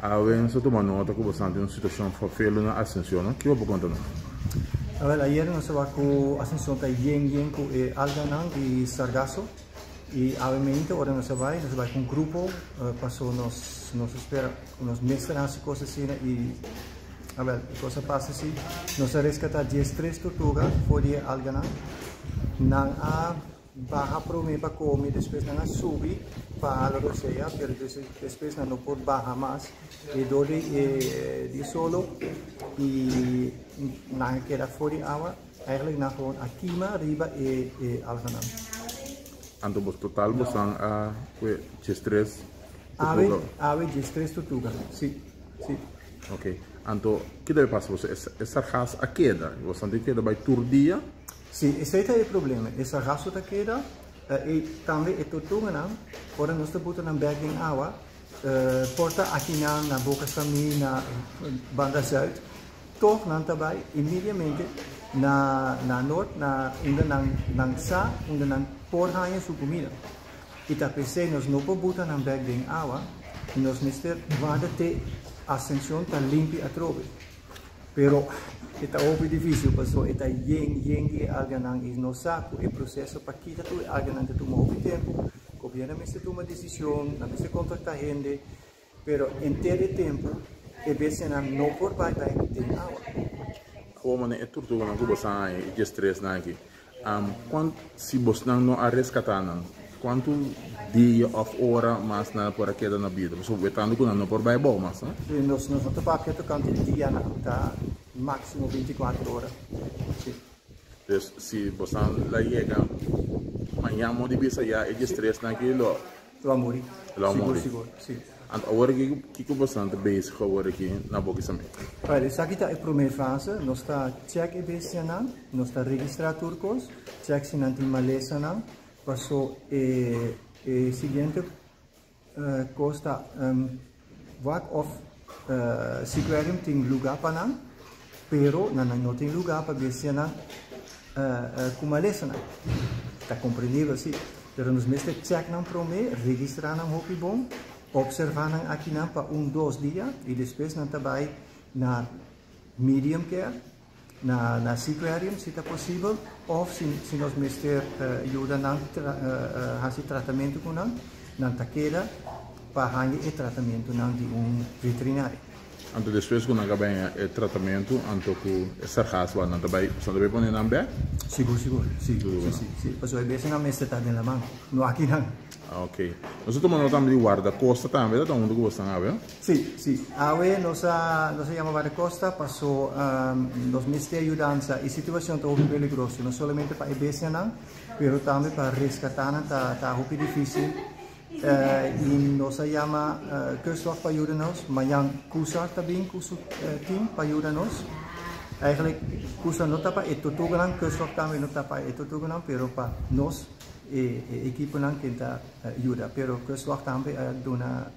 Awe nos a tuma nota ku boso tin un situashon fafelu na Ascension, no? Kiko bo por konta nos? Awel, ayer nos a wak ku Ascension ta yen yen ku e alganan di sargaso i awe mente ora nos a bai, nos a bai ku un grupo paso nos nos a spera ku nos mester hasi kos asina i awel e kos a pasa si nos a reskatá 13 tortuga for di e alganan. Nan a Baha prome pa come, despues nan a subi pa hala rosea, pero despues nan no por baha mas e dor di e di solo y nan a keda for di awa, eigenlijk nan gewoon a kima riba e e alganan. Anto bos total bosan a kue 13 tortuga? Awe, awe 13 tortuga, si, si. Ok, anto ki debe pasa boso? E sargas a keda, bosan tin keda bai tur dia? Si, esei ta e problema. E sargaso ta keda i tambe e tortuganan, ora nos ta buta nan bek den awa, por ta akinan na Boca Samí, na banda zuid, tog nan ta bai inmediamente na na nort, na unda nan nan sa unda nan por haña su kumida. I ta p'esei nos no por buta nan bek den awa i nos mester warda te Ascension ta limpi atrobe. Pero e ta hopi dificil paso e ta yen yen di e alganan y nos sa cu e proceso pa kita tur e alganan ta tuma hopi tempo. Gobierno mester tuma decision, nan mester contracta hende, pero henter e tempo e bestianan no por bay bay den awa. Awor mane e tortuganan cu bo sa haña e diestres-nan aki, Si bosnan no a reskatá nan, kuantu dia òf ora mas nan por a keda na bida? Pasobra bo e tantu ku nan no por bai abou mas, no? Sí, nos no ta papia tokante dianan, ta máksimo 24 ora. Sí. Dus, si bosnan la yega mañan mo di bisa ya e diestresnan aki lo. Lo a muri. Lo a muri. Sigur, sigur, si. Anto awor aki, kiko boso ta bezig awor aki na Boki Samé? Wel, esaki ta e promé fase. Nos ta chèk e bestianan, nos ta registrá tur kos, chèk si nan tin malesanan. Paso e e siguiente kos ta wak òf Seaquarium tin lugá pa nan, pero nan no tin lugá pa bestianan ku malesanan. Ta komprendibel, si. Pero nos mester chèk nan promé, registrá nan hopi bon, opservá nan akinan pa un dos dia i despues nan ta bai na medium care, na na Seaquarium si ta posibel, òf si si nos mester yuda nan hasi tratamentu ku nan, nan ta keda pa haña e tratamentunan di un veterinario. Anto despues ku nan ka bai haña e tratamentu, anto ku e sargas wak nan ta bai, boso nan ta bai pone nan bek? Sigur, sigur. Si, si, si, si. Pasobra e bes nan mester ta den laman, no aki nan. Ah, ok. Nos a tuma nota tambe di wardakosta tambe, ta huntu ku boso nan awe? Si, si. Awe nos a, nos a yama wardakosta paso nos mester yudansa. E situacion ta hopi peligroso, no solamente pa e bestianan, pero tambe pa rescata nan ta, ta hopi dificil. I nos a yama Kustwacht pa yuda nos. Mañan Cusar ta bin ku su team pa yuda nos. Eigenlijk Cusar no ta pa e tortuganan, Kustwacht tambe no ta pa e tortuganan, pero pa nos e ekiponan ken ta yuda. Pero Kustwacht tambe a duna.